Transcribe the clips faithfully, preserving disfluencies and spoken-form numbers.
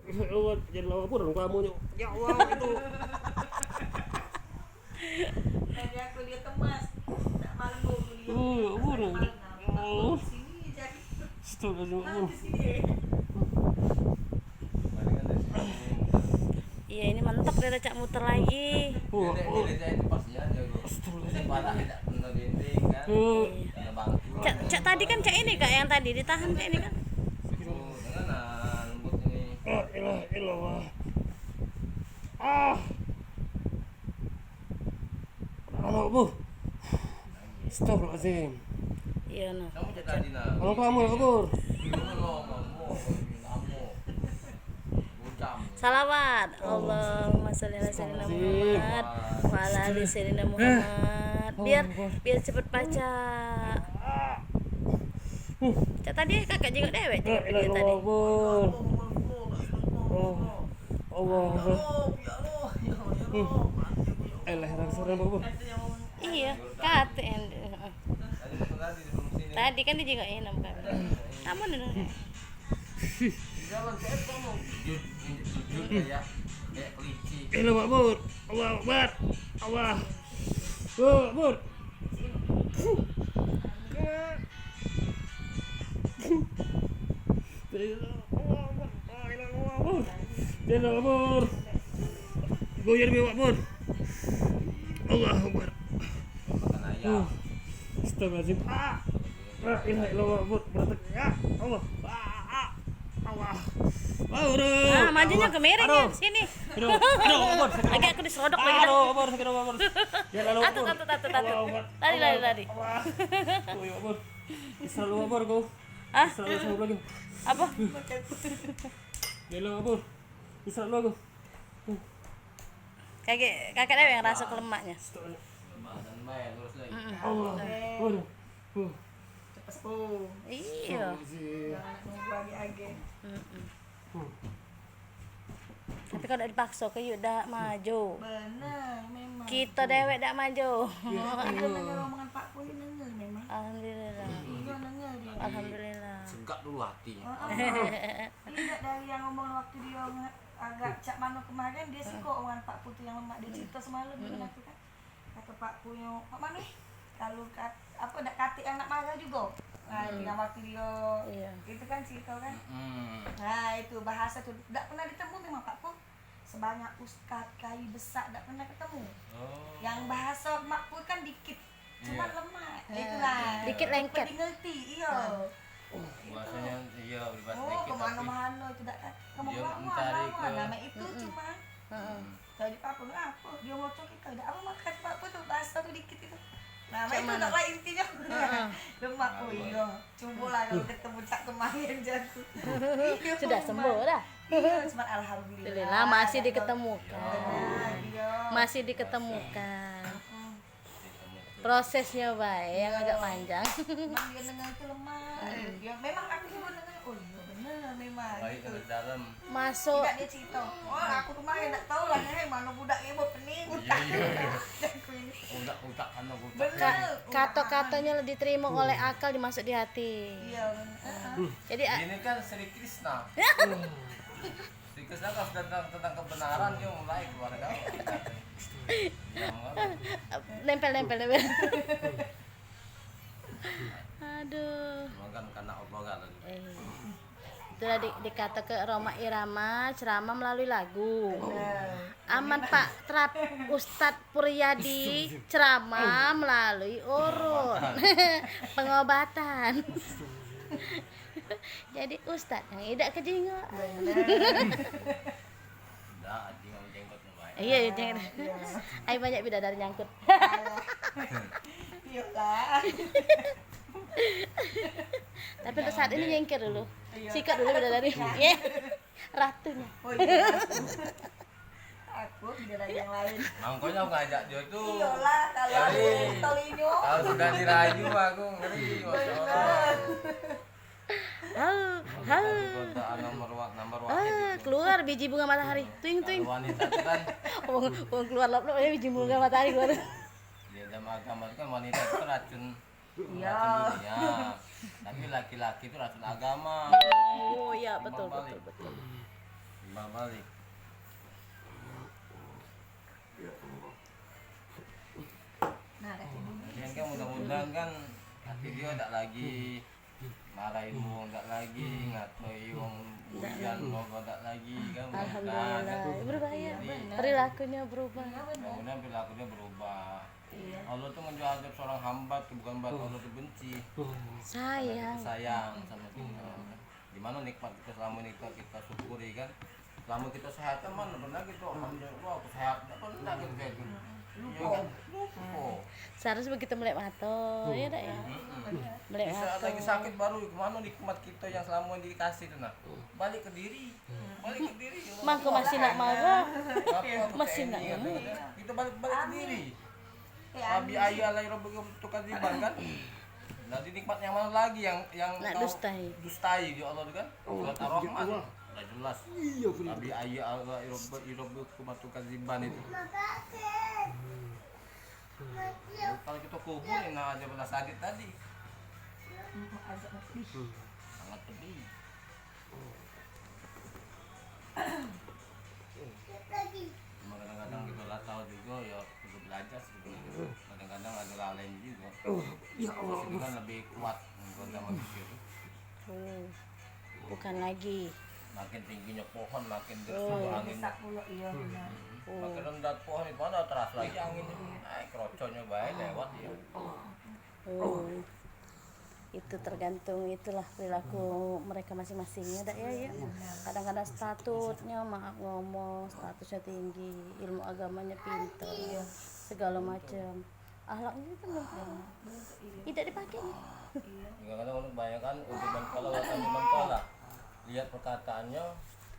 Ya Allah, jadi lawan pun kamu nyok. Ya Allah, itu. Tadi aku dia kemas. Tak malu aku dia. Oh, ya Allah. Oh. Sini jadi. Astagfirullahaladzim. Iya, ini mentok, dia cak muter lagi. Oh, oh. Astagfirullahaladzim. Iya. Cak, cak tadi kan cak ini, Kak, yang tadi ditahan cak ini kan. La ilaha illallah. Ah. Anak bu. Astagfirullahaladzim. Iya, nah. Tolong kamu ya, Bur. Salawat. Allahumma sholli ala sayyidina Muhammad wa ala ali sayyidina Muhammad. Biar, biar cepet pacak. Cak tadi kakak jenguk dewek, jenguk video tadi. Allah Akbar. Iya, katen. Tadi kan dijenguk ini bukan. Kamu dulu. Hello, Makmur. Allah Akbar. Allah. Oh, Makmur. Hello, Makmur. Goyang dia, Makmur. Allah Akbar. Astagfirullahaladzim. Ah. La ilaha illallah, Bur. Berat. Ya Allah. Ah, ah, ah. Allah. Bur. Ah, majunya ke miring ya, sini. Aduh, aduh, Bur, sakit. Agak aku diserodok lagi dah. Aduh, Bur, sakit, Bur. Ya, lalu, Bur. Atut, atut, atut, atut. Allah Akbar. Lari, lari, lari. Allah. Oh, ya, Bur. Isra lu, Bur, kau. Hah? Isra lu, Bur, lagi. Apa? Ya, lalu, Bur. Isra lu, aku. Kakek, kakek dewek yang raso ke lemaknya. Lemak dan bae, lurus lagi. Mm-mm. Allah. Waduh. Huh. Cepet sepuh. Iya. Astagfirullahaladzim. Jangan nunggu age-age. Mm-mm. Huh. Tapi kalau dak dipakso ke yuk dak maju. Bener, memang. Kita dewek dak maju. Iya, iya. Denger omongan Pak Pui, denger memang. Alhamdulillah. Iya, denger dia. Alhamdulillah. Segak dulu hati. Heeh. Ini dak dari yang ngomong waktu dia nge-, agak cak mano kemarin, dia sikok omongan Pak Pui tu yang lemak, dia cerita semalam dengan aku kan. Kata Pak Pui nyo, "Mak Mami, kalu kat-, apa, dak katik yang nak marah jugo." Nah, yang waktu dia itu kan cerita kan. Nah, itu bahasa tu dak pernah ditemu memang Pak Pui. Sebanyak ustaz, kiai besak dak pernah ketemu. Oh. Yang bahasa Mak Pui kan dikit. Cuman lemak. Itulah. Dikit lengket. Cepet dimengerti, iyo. Bahasanya, iyo, bahasa dikit tapi kemano-mano itu dak kat-, kemano-mano. Nama itu cuma. Jadi apa, ngapo? Dia ngocok kita, dak apa makan apa tu, bahasa tu dikit itu. Nah, itu dak lah intinyo. Lemak, oh iyo. Cubolah kalu ketemu cak kemarin jago. Sudah sembuh dah. Iyo, cuman alhamdulillah. Alhamdulillah, masih diketemukan. Masih diketemukan. Prosesnya bae yang agak panjang. Cuman dia nengah itu lemah. Eh, dia memang aku juga nengah. Oh iya bener memang. Baik gitu. Ke dalam. Masuk. Tidak dia cerita. Oh, aku kemarin tak tahu lah, eh, mana budak ibu pening. Iya, iya. Aku ini. Utak-utak anu utak. Bener. Ka-, kata-katanya diterima oleh akal, dimasuk di hati. Iya, bener. Heeh. Jadi, a- Ini kan Sri Krishna. Sri Krishna kan tentang, tentang kebenaran dia mulai keluar kau. Nempel, nempel, nempel. Aduh. Makan kanak Allah kan. Eh. Itulah di, dikata ke Rhoma Irama, ceramah melalui lagu. Aman Pak Trap, Ustadz Puryadi, ceramah melalui urut. Pengobatan. Jadi ustadz yang idak ke jingok. Bener. Dak, jingok jenggot. Iya, iya, jangan. Iya. Ai banyak bidadari nyangkut. Iyalah. Tapi untuk saat ini nyingkir dulu. Iya. Sikat dulu bidadari. Iya. Ratunya. Oh iya. Aku bidadari yang lain. Makanya aku ngajak dia tu. Iyalah, kalau aku tolinyo. Kalau sudah dirayu aku ngeri, masya Allah. Hau, hau. Nomor wa-, nomor wahid. Ah, itu. Keluar biji bunga matahari. Tuing, tuing. Kalau wanita itu kan. Wong, wong keluar lop-lop ya biji bunga matahari keluar. Di dalam agama itu kan wanita itu kan racun, iya, racun dunia. Tapi laki-laki itu racun agama. Oh iya, betul, betul, betul. Timbang balik. Balik. Nah, kan mudah-mudahan kan hati dia tak lagi marahin wong, tak lagi ngatoi wong, buyan, nopo tak lagi kan. Alhamdulillah. Berubah ya. Perilakunya berubah. Mudah-mudahan perilakunya berubah. Allah tuh menjauh seorang hamba tuh bukan berarti Allah tuh benci. Sayang. Sayang sama kita. Di mano nikmat kita selamo ini kita, kita syukuri kan. Selamo kita sehat kan, mano pernah kita, "Alhamdulillah, aku sehat." Dak pernah kita kayak gitu. Iya kan? Lupo. Seharusnya begitu melek mato, ya dak ya? Melek mato. Di saat lagi sakit baru, kemano nikmat kita yang selamo ini dikasih tu, nah? Balik ke diri. Balik ke diri. Mangko masih nak marah. Masih nak ini. Kita balik, balik ke diri. Abi ayu alai rabbikum tukadziban kan? Nanti nikmat yang mana lagi yang, yang nak dustai? Dustai di Allah tu kan? Surat Ar-Rahman. Dah jelas. Abi ayu alai rabbikum tukadziban itu. Kalau kita kubur, nah, aja pernah sakit tadi. Sangat pedih. Cuma kadang-kadang kita lah tahu juga ya, perlu belajar sih. Kadang-kadang ada lalai juga. Ya Allah. Itu kan lebih kuat menggoda manusia itu. Bukan lagi. Makin tingginya pohon, makin deras angin. Iya, benar. Makin rendah pohon itu mana terasa lagi anginnya. Ay, keroconyo bae lewat ya. Itu tergantung itulah perilaku mereka masing-masing ya dak ya, ya. Kadang-kadang statusnya, maaf ngomong, statusnya tinggi, ilmu agamanya pinter, segala macam. Akhlaknya itu belum tahu. Tidak dipakai. Kadang-kadang orang kebanyakan untuk mentola, orang untuk mentola. Lihat perkataannya,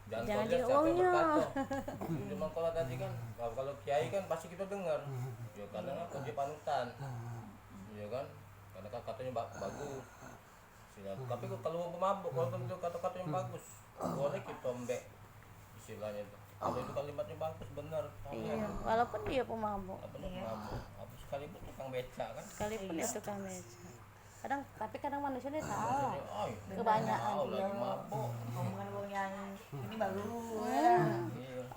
jangan kau lihat siapa yang berkata. Untuk mentola tadi kan, kalau, kalau kiai kan pasti kita dengar. Ya, karena apa? Dia panutan. Ya kan? Karena kan katanya ba-, bagus. Tapi kalau wong pemabuk, kalau kata-kata yang bagus, boleh kita ambek istilahnya itu. Kalau itu kalimatnya bagus, benar. Iya, walaupun dia pemabuk. Apa dia pemabuk? Apa sekalipun tukang beca kan? Sekalipun ya tukang beca. Kadang, tapi kadang manusia ni salah. Kebanyakan tahu lagi mabuk. Omongan wong yang ini baru.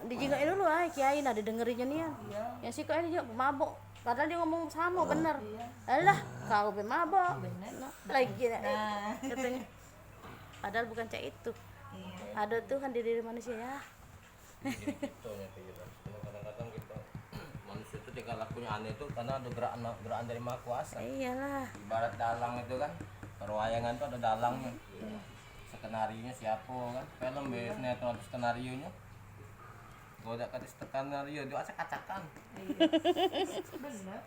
Dijingok dulu ai kiai, nah, didengerinnya nian. Yang sikok ini juga mabuk. Padahal dia ngomong sama bener. Alah, kau be mabok. Nah, lagi dah, katanya. Padahal bukan cak itu. Ada Tuhan di diri manusia ya. Jadi kita yang pikiran. Cuma kadang-kadang kita manusia itu tingkah lakunya aneh itu karena ada gerakan, gerakan dari Maha Kuasa. Iyalah. Ibarat dalang itu kan, perwayangan itu ada dalangnya. Skenarionya siapa kan? Film be sinetron skenarionya. Kalau dak kata skenarionya, dia acak-acakan. Bener.